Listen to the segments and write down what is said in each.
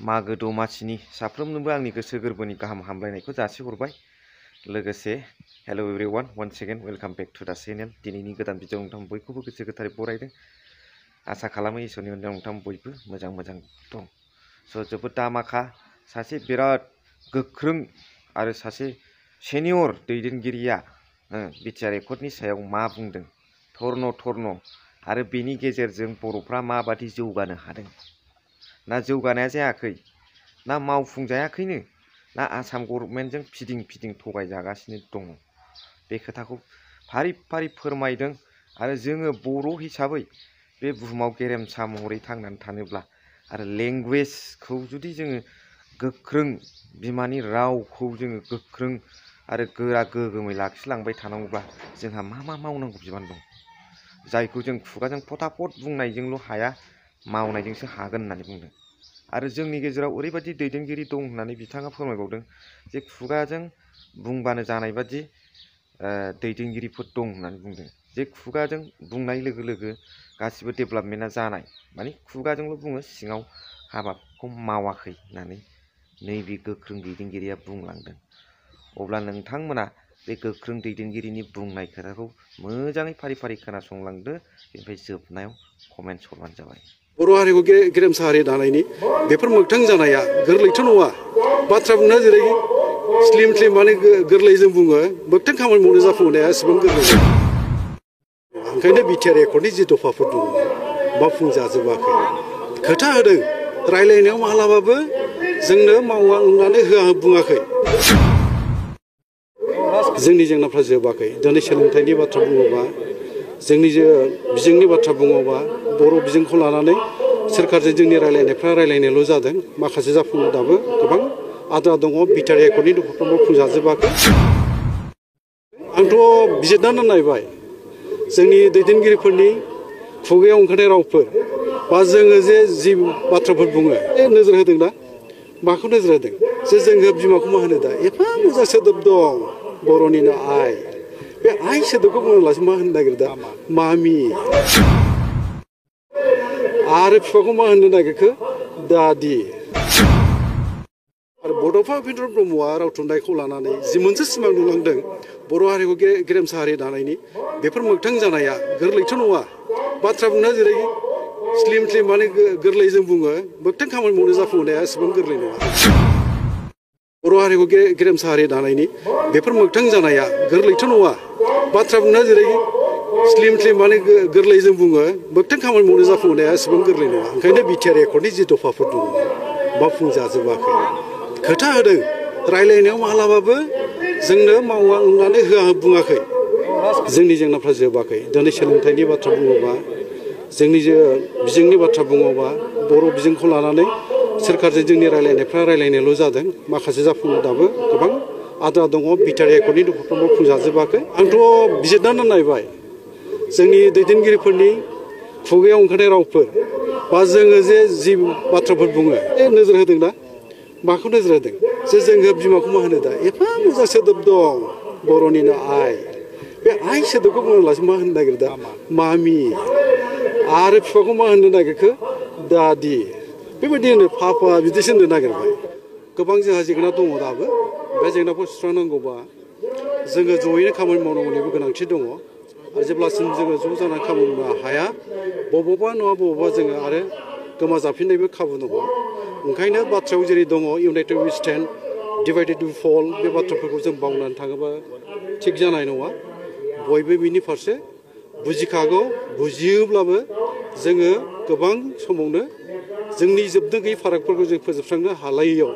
मागो दमासिनि साफ्रोमनोबो आंनि गोसो गोरबोनि गाहाम हामलायनायखौ जासिहरबाय। लोगोसे hello everyone once again welcome back to the channel. दिनैनि गोदान भिडिअ नोंथां बयखौबो गोसो गोथारै बरायदों। आसा खालामो इसोरनि अननायाव नोंथां बयबो मोजां दं। जोबोद दामाखा सासे बिराद गोख्रों आरो सासे सेनियर दैदेनगिरिया बिटिआर एकर्डनि सायाव मा बुंदों धर्न आरो बेनि गेजेरजों बर'फ्रा माबादि जौगानो हादों, ना जौगानाया जायाखै, ना मावफुंजायाखैनो, ना आसाम गभर्नमेन्टजों फिदिं थगायजागासिनो दङ, बे खोथाखौ फारि फारि फोरमायदों। आरो जोङो बर' हिसाबै बे बुहुमाव गेरेमसा महरै थांनानै थानोब्ला आरो लेंगुवेजखौ जुदि जोङो गोख्रों, बिमानि रावखौ जोङो गोख्रों आरो गोरा गोगोमै लाखिलांबाय थानांगौब्ला जोंहा मा मावनांगौ बिबान दं, जायखौ जों खुगाजों फटाफट बुंनायजोंल' हाया, मावनायजोंसो हागोन होननानै बुंदों। आरो जोंनि गेजेराव ओरैबायदि दैदेनगिरि दं होननानै बिथाङा फोरमायबावदों जे खुगाजों बुंबानो जानाय बादि दैदेनगिरिफोर दं होननानै बुंदों। जे खुगाजों बुंनाय लोगो लोगो गासिबो डेभेलपमेन्टआ जानाय, माने खुगाजोंल' बुङो सिङाव हाबाखौ मावाखै होननानै नैबे गोख्रों दैदेनगिरिया बुंलांदों। अब्ला नोंथांमोना बे गोख्रों दैदेनगिरिनि बुंनाय खोथाखौ मोजाङै फारि फारि खोनासंलांदो, बेनिफ्राय जोबनायाव कमेन्ट हरबानो जाबाय। बर' हारिखौ गेरेमसा हारि दानायनि बेफोर मोगथां जानाया गोरलैथ' नङा। बाथ्रा बुंना जेरै स्लिम माने गोरलै जों बुङो, मोगथां खामानि मावनो जाफुंनाया एसेबां गोरलै नङा। ओंखायनो बिटिआर एकर्डनि जि दफाफोर दङ मावफुंजाजोबाखै। खोथा होदों, रायलायनायाव मालाबाबो जोंनो मावनानै बुङाखै। जोंनि जेंनाफ्रा जोबाखै। दिनै सोलोंथाइनि बाथ्रा बुङोबा, जोंनि बिजोंनि बाथ्रा बुङोबा, बर' बिजोंखौ लानानै सोरखारजों जोंनि रायलायनायफ्रा रायलायनायल' जादों। माखासे जाफुंनो दाबो गोबां आद्रा दङ। बिटिआर एकर्डनि दफाफ्रा मावफुंजाजोबाखै। आंथ' बिजिरनानै नायबाय जोंनि दैदेनगिरिफोरनि खुगायाव ओंखारनाय रावफोर बा जोङो जि बाथ्राफोर बुङो, नोजोर होदोंना? माखौ नोजोर होदों? जे जोङो बिमाखौ मा होनो दा? एफा मोजां सोदोब दं बर'निनो आइ। बे आइ सोदोबखौ बुङोब्लासो मा होननो नागिरो दा? मामि। आरो बिफाखौ मा होननो नागिरखो? दादि। आरो बड'फा उपेन्द्र ब्रह्मआ राव थुनलाइखौ लानानै जि मोनसे सिमां नुलांदों बर' हारिखौ गेरेमसा हारि दानायनि, बेफोर मोगथां जानाया गोरलैथ' नङा। बाथ्रा बुंना जेरै स्लिम माने गोरलै जों बुङो, मोगथां खामानि मावनो जाफुंनाया एसेबां गोरलै नङा। बर' हारिखौ गेरेमसा हारि दानायनि बेफोर मोगथां जानाया गोरलैथ' नङा। बाथ्रा बुंना जेरै स्लिम माने गोरलै जों बुङो, मोगथां खामानि मावनो जाफुंनाया एसेबां गोरलै नङा। ओंखायनो बिटिआर एकर्डनि जि दफाफोर दङ मावफुंजाजोबाखै। खोथा होदों, रायलायनायाव मालाबाबो जोंनो मावनानै बुङाखै। जोंनि जेंनाफ्रा जोबाखै। दिनै सोलोंथाइनि बाथ्रा बुङोबा, जोंनि बिजोंनि बाथ्रा बुङोबा, बर' बिजोंखौ लानानै सोरखारजों जोंनि रायलायनायफ्रा रायलायनायल' जादों। माखासे जाफुंनो दाबो गोबां आद्रा दङ। बिटिआर एकर्डनि दफाफ्रा मावफुंजाजोबाखै। आंथ' बिजिरनानै नायबाय जोंनि दैदेनगिरिफोरनि खुगायाव ओंखारनाय रावफोर बा जोङो जि बाथ्राफोर बुङो, नोजोर होदोंना? माखौ नोजोर होदों? जे जोङो बिमाखौ मा होनो दा? एफा मोजां सोदोब दं बर'निनो आइ। बे आइ सोदोबखौ बुङोब्लासो मा होननो नागिरो दा? मामि। आरो बिफाखौ मा होननो नागिरखो? दादि। बेबायदि होनो पापा, बिदिसो होननो नागिरबाय। गोबां जोंहा जेंना दङ दाबो। बे जेंनाखौ सुस्रांनांगौबा जोङो जयैनो खामानि मावनांगौनिबो गोनांथि दङ। आरो जेब्लासिम जोङो ज' जानानै खामानि मावनो हाया, बबावबा नङा बबावबा जोङो आरो गोमाजाफिननायबो खाबु दङ। ओंखायनो बाथ्रायाव जेरै दङ united we stand, divided we fall, बे बाथ्राफोरखौ जों बावनानै थाङोबा थिग जानाय नङा। बयबो बिनि फारसे बुजिखागौ। बुजियोब्लाबो जोङो गोबां समावनो जोंनि जोबनो गैयै फारागफोरखौ जों फोजोबस्रांनो हालायैयाव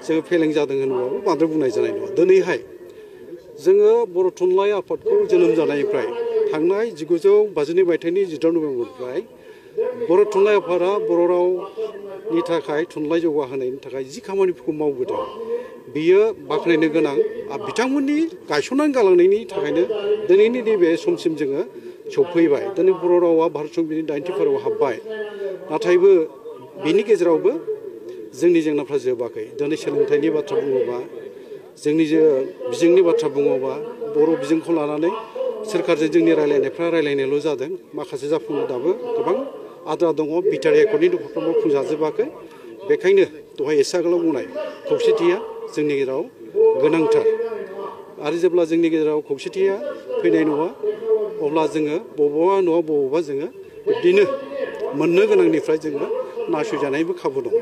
जोङो फेलें जादों होनोबाबो बांद्राय बुंनाय जानाय नङा। दिनैहाय जोङो बर' थुनलाइ आफादखौ जोनोम जानायनिफ्राय थांनाय 1952 मायथाइनि 14 नभेम्बरनिफ्राय बर' थुनलाइ आफादा बर' रावनि थाखाय थुनलाइ जौगाहोनायनि थाखाय जि खामानिफोरखौ मावबोदों, बियो बाख्नायनो गोनां। बिथांमोननि गायसननानै गालांनायनि थाखायनो दिनैनि नैबे समसिम जोङो सौफैबाय। दिनै बर' रावा भारत संबिजिरनि 90 फारियाव हाब्बाय। नाथायबो बेनि गेजेरावबो जोंनि जेंनाफ्रा जोबाखै। दिनै सोलोंथाइनि बाथ्रा बुङोबा, जोंनि बिजोंनि बाथ्रा बुङोबा, बर' बिजोंखौ लानानै सोरखारजों जोंनि रायलायनायफ्रा रायलायनायल' जादों। माखासे जाफुंनो दाबो गोबां आद्रा दङ। बिटिआर एकर्डनि दफाफ्रा मावफुंजाजोबाखै। बेखायनो दहाय एसे आगोलाव बुंनाय खौसेथिया जोंनि गेजेराव गोनांथार आरो जेब्ला जोंनि गेजेराव खौसेथिया फैनाय नङा अब्ला जोङो बबावबा नङा बबावबा जोङो बिब्दिनो मोननो गोनांनिफ्राय जोङो नासयजानायबो खाबु दं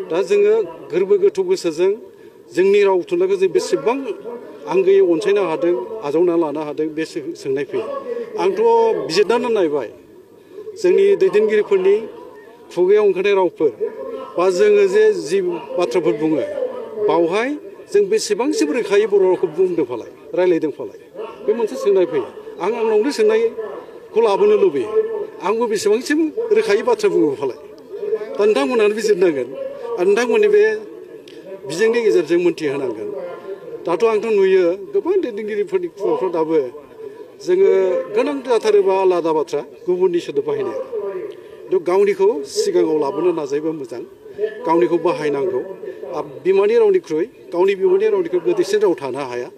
दा जोङो गोरबो गोथौ गोसोजों जोंनि राव थुनलाइखौ जों बेसेबां आंगोयै अनसायनो हादों आजावना लानो हादों बे सोंनाय फैयो आंथ' बिजिरनानै नायबाय जोंनि दैदेनगिरिफोरनि खुगायाव ओंखारनाय रावफोर बा जोङो जे जि बाथ्राफोर बुङो बावहाय जों बेसेबांसिम रोखायै बर' रावखौ बुंदों फालाय रायज्लायदों फालाय बे मोनसे सोंनाय फैयो आंनावनो सोंनायखौ लाबोनो लुबैयो आंबो बेसेबांसिम रोखायै बाथ्रा बुङो फालाय दा नोंथांमोनानो बिजिरनांगोन आरो नोंथांमोननि बे बिजोंनि गेजेरजों मोनथिहोनांगोन दाथ' आंथ' नुयो गोबां दैदेनगिरिफोरनि खुगाफ्राव दाबो जोङो गोनां जाथारोबा आलादा बाथ्रा गुबुननि सोदोब बाहायनाय खिन्थु गावनिखौ सिगाङाव लाबोनो नाजायोबा मोजां गावनिखौ बाहायनांगौ बिमानि रावनिख्रुइ गावनि बिमानि रावनिख्रुइ गोदैसिन राव थानो हाया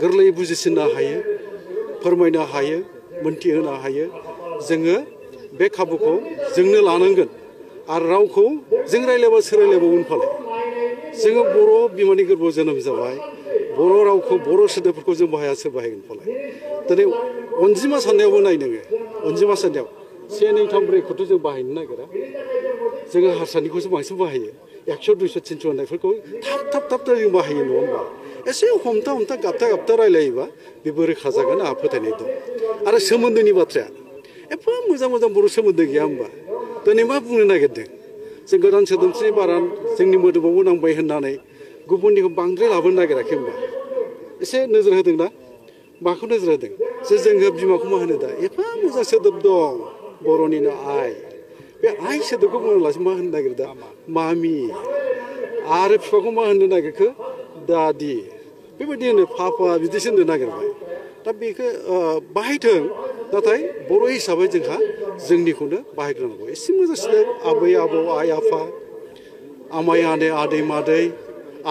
गोरलैयै बुजिसिननो हायो फोरमायनो हायो मोनथिहोनो हायो जोङो बे खाबुखौ जोंनो लानांगोन आरो रावखौ जों रायज्लायबा सोर रायज्लायबावगोन फालाय जोङो बर' बिमानि गोरबोआव जोनोम जाबाय बर' रावखौ बर' सोदोबफोरखौ जों बाहाया सोर बाहायगोन फालाय दिनै अनजिमा साननायावबो नाय नोङो अनजिमा साननायाव 1 2 3 4 खौथ' जों बाहायनो नागिरा जोङो हारसानिखौसो बांसिन बाहायो 100 200 300 होननायफोरखौ थाब थाब जों बाहायो नङा होमबा एसे हमथा गाबथा रायलायोबा बेबो रोखा जागोन आंहा फोथायनाय दं आरो सोमोन्दोनि बाथ्राया एफा मोजां बर' सोमोन्दो गैया होमबा दिनै मा बुंनो नागिरदों जों गोदान सोदोमस्रि बारा जोंनि मोदोमावबो नांबाय होननानै गुबुननिखौ बांद्राय लाबोनो नागिराखै होमबा एसे नोजोर होदोंना माखौ नोजोर होदों जे जोङो बिमाखौ मा होनो दा एफा मोजां सोदोब दं बर'निनो आइ बे आइ सोदोबखौ बुङोब्लासो मा होनो नागिरो दा मामि आरो बिफाखौ मा होननो नागिरखो दादि बेबायदि होनो पापा बिदिसो होननो नागिरबाय दा बेखौ बाहायथों नाथाय बर' हिसाबै जोंहा जोंनिखौनो बाहायग्रोनांगौ एसे मोजां सोदोब आबै आबौ आइ आफा आमाय आदै मादै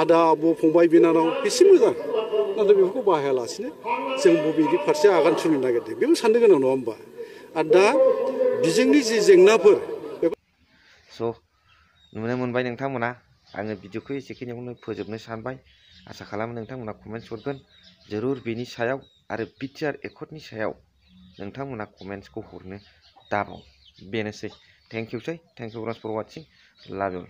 आदा आब' फंबाय बिनानाव एसे मोजां नाथाय बेफोरखौ बाहायालासिनो जों बबेनि फारसे आगान सुरनो नागिरदों बेबो साननो गोनां नङा होमबा आरो दा बिजोंनि जि जेंनाफोर स' नुनो मोनबाय नोंथांमोना आङो भिडिअखौ एसेखिनियावनो फोजोबनो सानबाय आसा खालामो नोंथांमोना कमेन्ट्स हरगोन जरुर बेनि सायाव आरो बिटिआर एकर्डनि सायाव नोंथांमोना कमेन्ट्सखौ हरनो दाबाव बेनोसै थेंक इउ फर वाचिं लाभ इउ